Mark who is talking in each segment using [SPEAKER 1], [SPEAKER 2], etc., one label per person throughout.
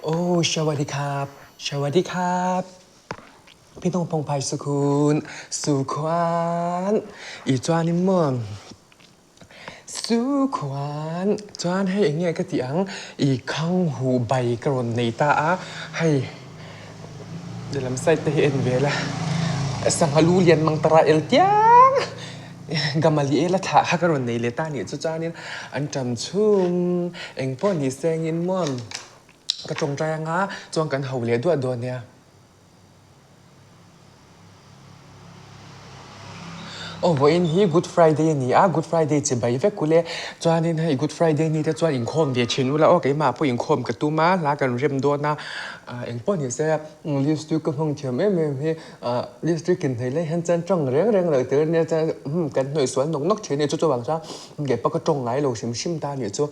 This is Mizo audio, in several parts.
[SPEAKER 1] Aw Sawadee Sawadee khap Pi Nong Pong Phai Sukhun Sukhuan I chuanin maw Sukhuan chuan hei eng nge ka tih ang i khanghu bai ka rawn nei ta a hei lehlam side te hi en ve la sangha lu lian mang tara el tiang Gamaliel a thlah kha ka rawn nei leh ta a nih chu chuanin an ṭam chhung eng pawh ni sengin maw ka ṭawngṭai anga chuan kan ho leh duah dawn nia. Aw vawiin hi Good Friday a ni a, Good Friday chi bai vek ule. Chuanin hei Good Friday ni te chuan inkhawm ve thin ula aw keimah pawh inkhawm ka tum a, hla kan rem dawn a, engpawh ni se lipstick ka hmang thiam em em hi lipstick in hnawih lai hian chuan tawng reng reng loh tur ania chuan kan hnawih sual nawk nawk thin a ni chu chuvang chuan kei pawh ka tawng ngai lo hrim hrim ta a nih chu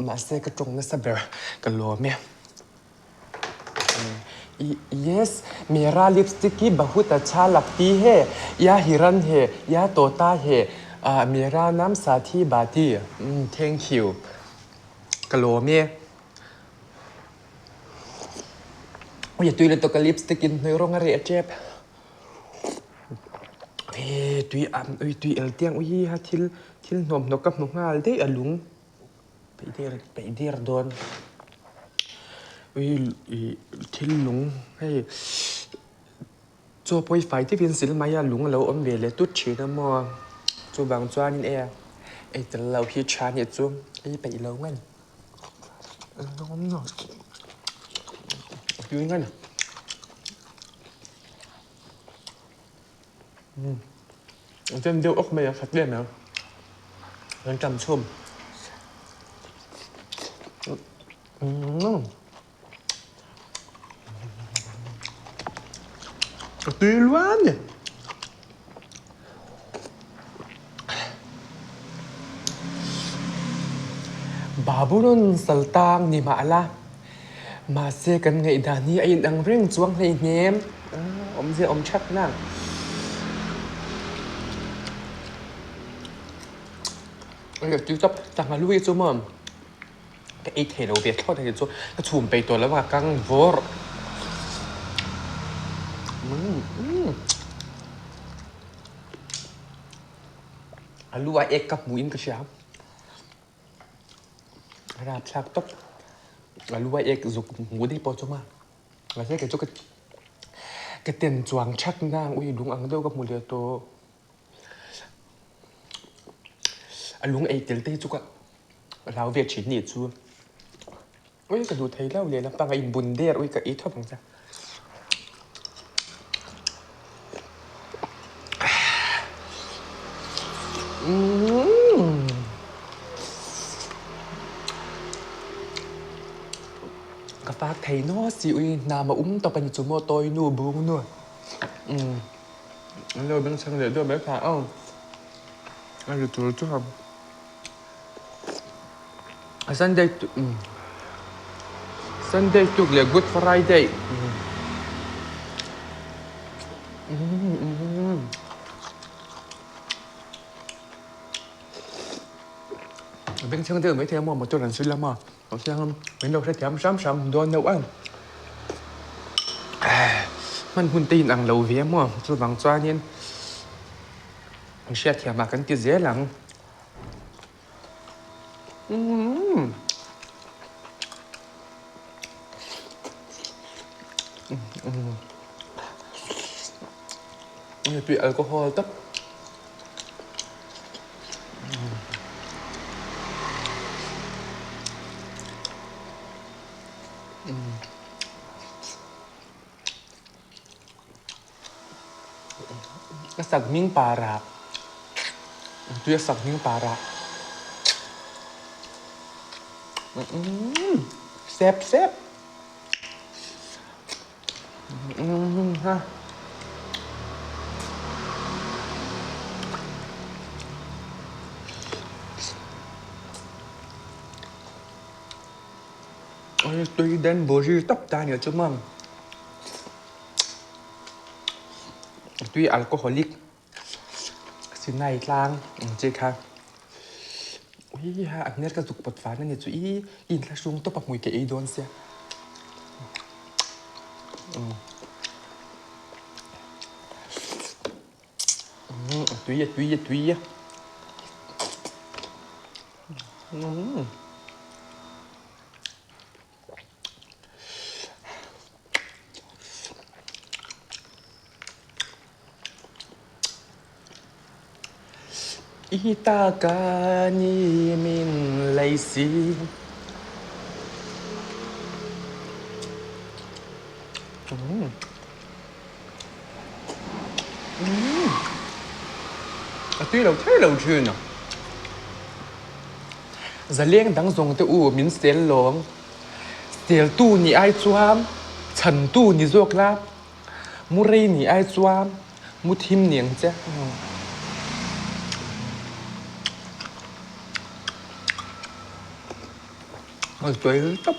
[SPEAKER 1] mahse ka tawng nasa ber ka lawm e. Yes mera lipstick hi bahut acha lagti he ya hiran he ya tota he mera naam sathi bati thank you ka lawm e. Ui a tui lutuk a lipstick in hnawih rawng a reh tep. He tui am ui tui el tiang ui ha thil thil hnawm hnawk ka hmu nghal daih a lung. Peih der peih der dawn ui ih thil lung hei chaw pawh hi fai deuhin sil mai a lung a lo awm ve leh tut thin a maw chuvang chuanin e ei tel loh hi tha nih chu ei peih lo ngan tui ngan A chem deuh awk mai a khat em em. Kan ṭam chhum. Ka tui luan ni. Babulon saltang ni mah la. Mahse kan ngaihdan hi a inang reng chuang hleihnem. Awmzia awm that nang. Eng ti tawp sangha lu hi chu maw ka ei thei lo ve thlawt a ni chu ka chhum peih tawh lo a ka kang vawr. A lu ah ek ka hmuh in ka hria. Rapthlak tawp a lu a ek zuk hmuh daih pawh chu ma mahse kei chu ka ka ten chuang that nang ui lung ang deuh ka hmu leh tawh a lung ei tel te hi chu ka hlau ve thin nih chu ui ka duh thei lo leh lampang a inbun der ui ka ei thawp ang che. Ka fak thei naw si ui hnam a um tawp a ni chu maw tawi nu bung nu an lo bengchheng leh deuh mai kha aw a ri tur chu Sunday Sunday tuk leh Good Friday bengchheng deuh maithei a maw motor an sawi lama a siang min lo hrethiam hram hram dawn deuh a hman hun te in ang lo ve a maw chuvang chuanin an hriatthiam ah kan ti zel ang. Tui alcohol tak. A sak hming para tui a sak hming para sep sep ha tui den bawri tawp ta nia chu maw. Tui alcoholic Sinai tlang ang chi kha ui ha a hmel ka zuk pawt van a ni chu ih i inthlahrung tawp a hmui ka ei dawn sia. A tui a tui a tui a. I ta ka ni min lei si. A tui lo thei lo thin a. Zaleng dang zawng te u min sel lawng. Seltu nih ai chuan chhantu ni zawk la, mu rei nih ai chuan mu thim ni ang che. A tui tawp.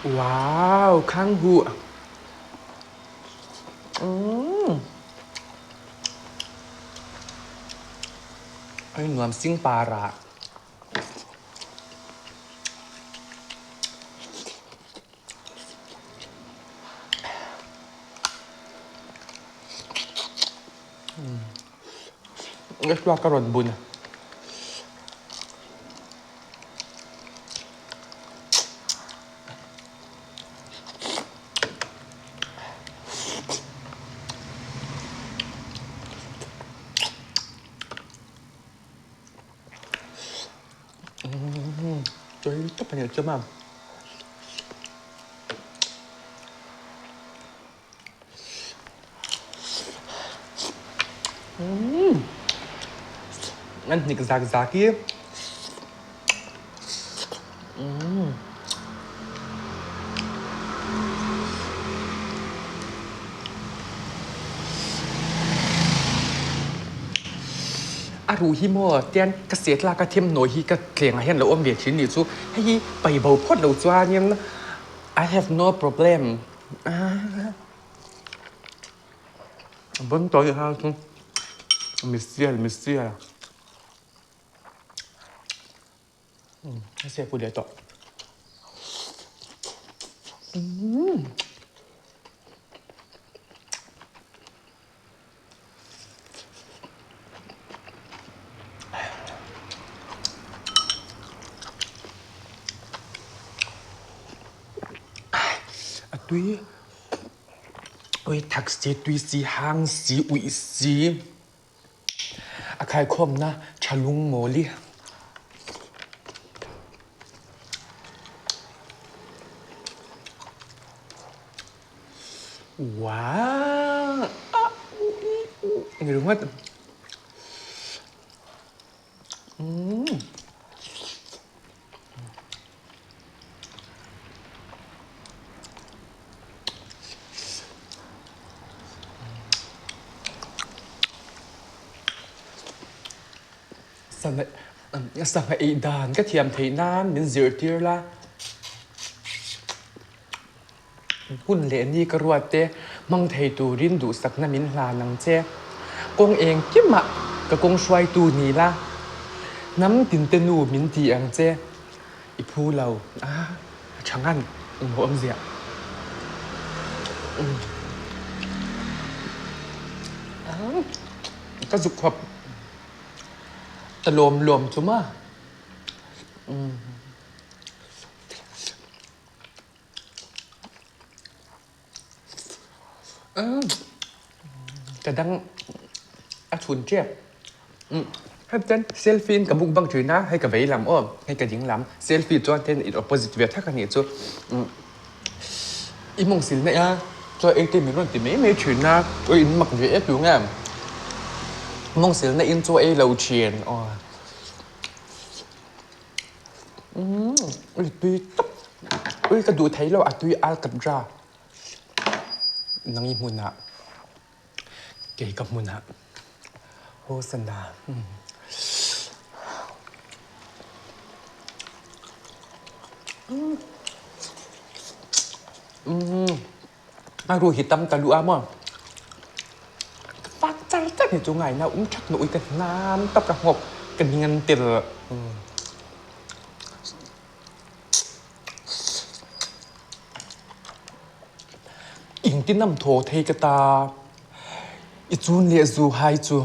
[SPEAKER 1] Wow, khang huh. Umm. Ai nuam sing para. Thluak ka rawn bun a. Tui tawp a nih chu maw. An hnik zak zak i A ruh hi maw tian ka setlak a themnawi hi ka tlengah hian lo awm ve thin nih chu hei hi pai bo phawt lo chuanin I have no problem. Bon tawi ha chu misial misial a se pui leh tawh. A tui ui thak si tui si hang si uih si a khaikhawmna tha lungmawl i. Wow! Ni ringawt. Umm. Sangha ei dan ka thiam theih nan min zirtir la. Hun leh ni ka ruat te hmang thei turin duhsakna min hlan ang che. Kawng engkimah ka kawng hruaitu ni la, hnam tinte nu min ti ang che. I phu lo a, a tha ngan engmaw awmzia. Ka zuk khawp ta lawm lawm chu ma. Ka dang a chhun ṭep. Hei chuan selfie in ka mukbang ṭhin a, hei ka vei lam aw, hei ka ding lam. Selfie chuan then in opposite ve thak a nih chu. I mawng sil naih a, chuan ei te min rawn ti mai mai ṭhin a, awi in mak ve em nge. Mawng sil naih in chaw ei lo ṭhin aw. Ui tui tawp ui ka duh thei lo a tui al kap ra nang i hmunah kei ka hmunah haw sana A ru hi tam ta lu a maw? Ka fak char char hi cu ngai na um ṭhak na ui ka hnam tap ka hngok ka ngan tel. Engtin am thaw thei ka ta? I chun leh zu hai chu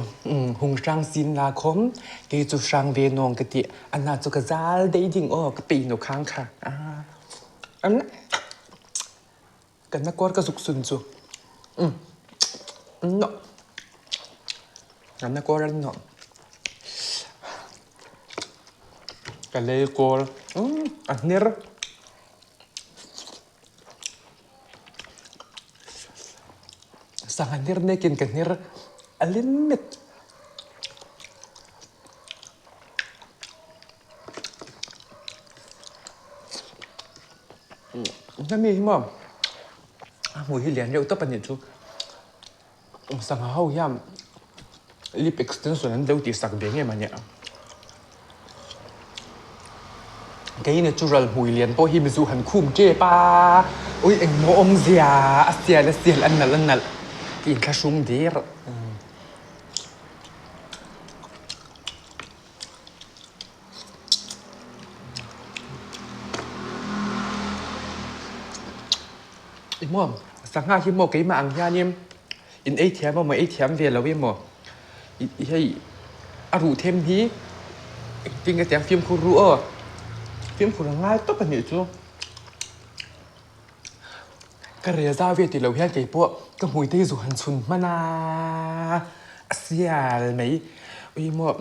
[SPEAKER 1] hung hrang sin la khom kei chu hrang ve nawng ka ti ana chu ka zal dei ding aw ka pei no khang kha an kan na kawr ka zuk sun chu no kan na kawr an no ka lei kawl a hner Sangha hner nekin ka hner a limit. Hemi hi maw a hmui hi lian reuh tawp a nih chu. Sangha ho hian lip extension an lo tihsak ve ngei mah nia. Kei natural hmui lian pawh hi mizu han khum tep a, ui engmaw awmzia a sial a sial a nalh a nalh ka inthlahrung der. I maw sangha hi maw keimah ang hianin in ei thiam emaw ei thiam ve lo emaw i hei a ruh them hi engtin nge tiang fimkhur ru aw fimkhur a ngai tawp a nih chu ka rel zau ve tih loh hian keipawh ka hmui te hi zu han chhun hman a a sial mai ui maw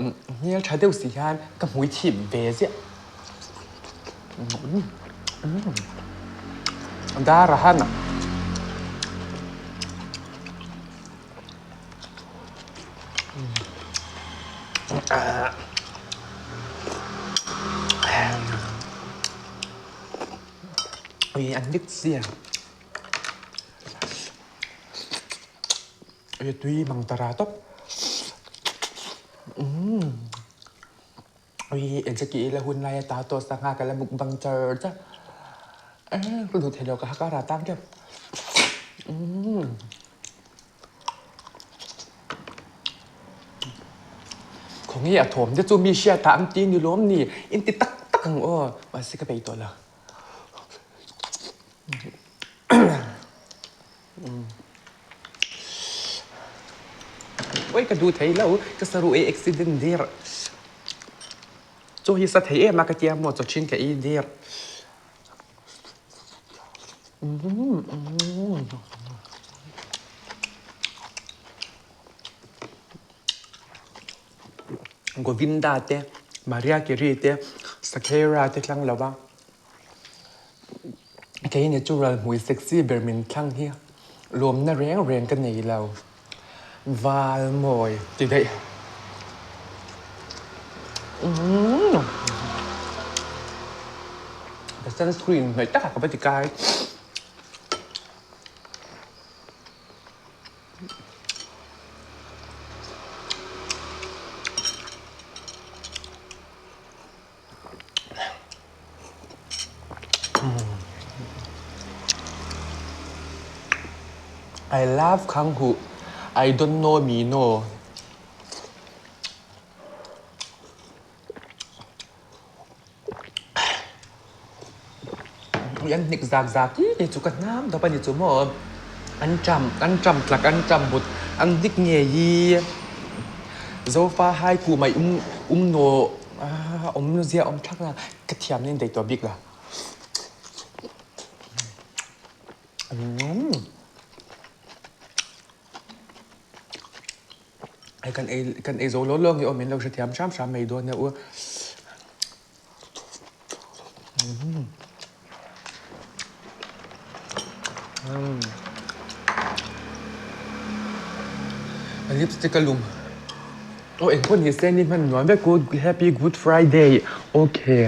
[SPEAKER 1] hmel tha deuh si hian ka hmui chhip ve ziah. Dar a han a. Ui an dik sia. Ui tui mang tara tawp. Ui engzaki ila hun lai ata tawh sangha ka la mukbang char char a ka duh theilo ka hak a rah tang tep umm khawnge a thawm te chu mi hriat ah an ti ni lawm ni in ti tak tak ang aw mahse ka peih tawh lo. Oi ka duh thei lo ka saruh ei accident der chaw hi sa thei em a ka tia maw chaw thin ka ei der Govinda te Maria Carey te Sakhera te tlang lo va. Kei natural hmui sexy ber min thlang hi lawmna reng reng ka nei lo. Val mawi ti daih. Umm. Ka sunscreen hnawih takah ka va ti kai. I love Khanghu I don't know me no. An hnik zak zak hi kei chu ka hnam tawp a ni chu maw. An ṭam an ṭam tlak an ṭam but an hnik ngei hi Zofa hai ku mai um um naw A awm zia awm thlak la, ka thiam nen daih tawh bik la. Hei kan ei kan ei zo lo lo nge aw min lo hrethiam hram hram mai dawn nia u. Lipstick a lum. Aw engpawh ni se ni hman nuam vek u happy good friday okay.